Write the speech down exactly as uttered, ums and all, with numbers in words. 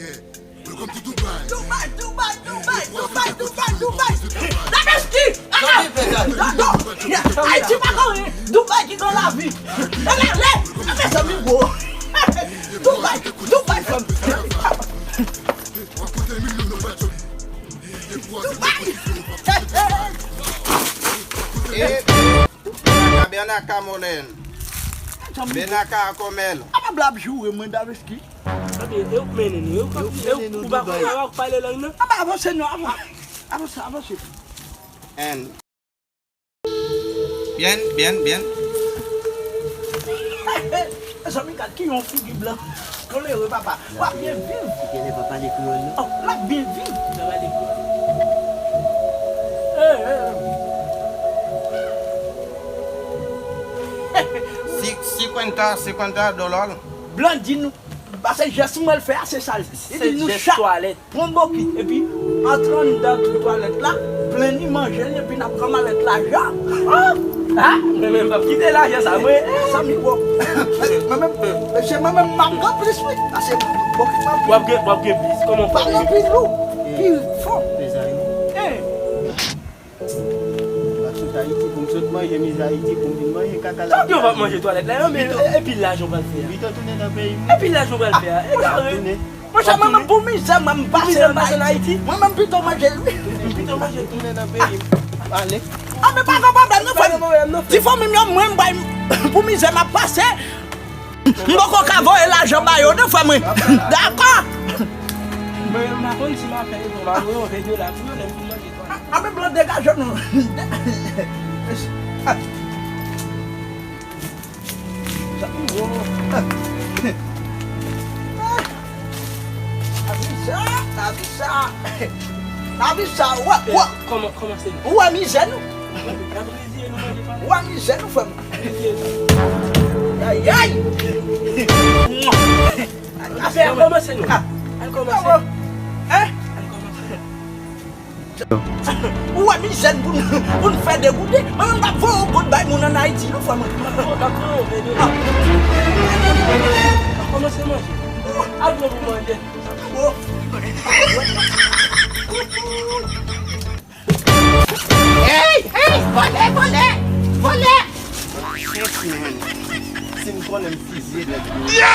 Dubai, Dubai, Dubai, Dubai, Dubai, Dubai. Dameski! Ah, ah! Non, non. Ayiti pa konn Dubai ki gen lavi. Lè, lè, lè, mezanmi, bro. Dubai, Dubai, fanm. Dubai. E, Bernaka, Bernaka, molen. Bernaka, komel. Apa blab joure mwen, Dameski. Tande, e ou k mennen nou, e ou k, e ou, ou pa konn, e ou k pale lang nan. Apa avanse non, avanse, avanse, avanse. And bien, bien, bien. Mezanmi, gad ki yon figi blan. Tolere papa. W ap byen viv. Genlè pa pale kreyòl non. Oh, l ap byen viv. L ap pale kreyòl. Si, cinquenta, cinquenta dólar. Blan di nou. Paske jès mwen l fè a se sa l. Li di nou chak pran bokit epi antre anndan twalèt la, plenni manje l epi n ap pran malèt lajan. Ah! Mwen menm m p ap kite lajan sa mwen. Sa mi gwo. Mwen menm, se mwen menm m ap gen plis wi. Paske bokit mwen pi. W ap gen, w ap gen plis. Kòman w fè? Pa gen pi lou, pi fon. Mezanmi. M ap sot Ayiti pou m sot manje mizè Ayiti pou m vin manje kaka la. Sa w gen w p ap manje twalèt la, men e pil lajan w pral fè a? Pito tounen nan peyi m. E pil lajan w pral fè a? E kare. Monchè, mwen menm pou mizè mwen m pase ann Ayiti. Mwen menm pito manje l wi. Pito manje l tounen nan peyi m. Ale. A men pa gen pwoblèm non frè m. Ti fanmi m yo mwen m bay pou mizè m ap pase. M poko ka voye lajan ba yo non frè mwen. Dakò. Mwen menm m pa konn si m ap fè efò m ap voye yon vye dola pou yo lè m fin manje. Anben blan degaje nou. Lavi sa, lavi sa. Lavi sa, wè, wè. Kòman, kòman se nou? Ou wè mizè nou? Ou wè mizè nou, frè m. Ayayay. Afè a kòmanse nou. Al kòmanse. Hein? Al kòmanse. Ou wè mizè n pou n, pou n fè degoude. Mwen menm m p ap voye yon goud bay moun ann Ayiti non frè mwen. Mwen p ap voye yon vye dola. Kòmanse manje. Al pran pou manje. Ey, ey, vòlè, vòlè, vòlè. Si m konnen m fizye nèg yo.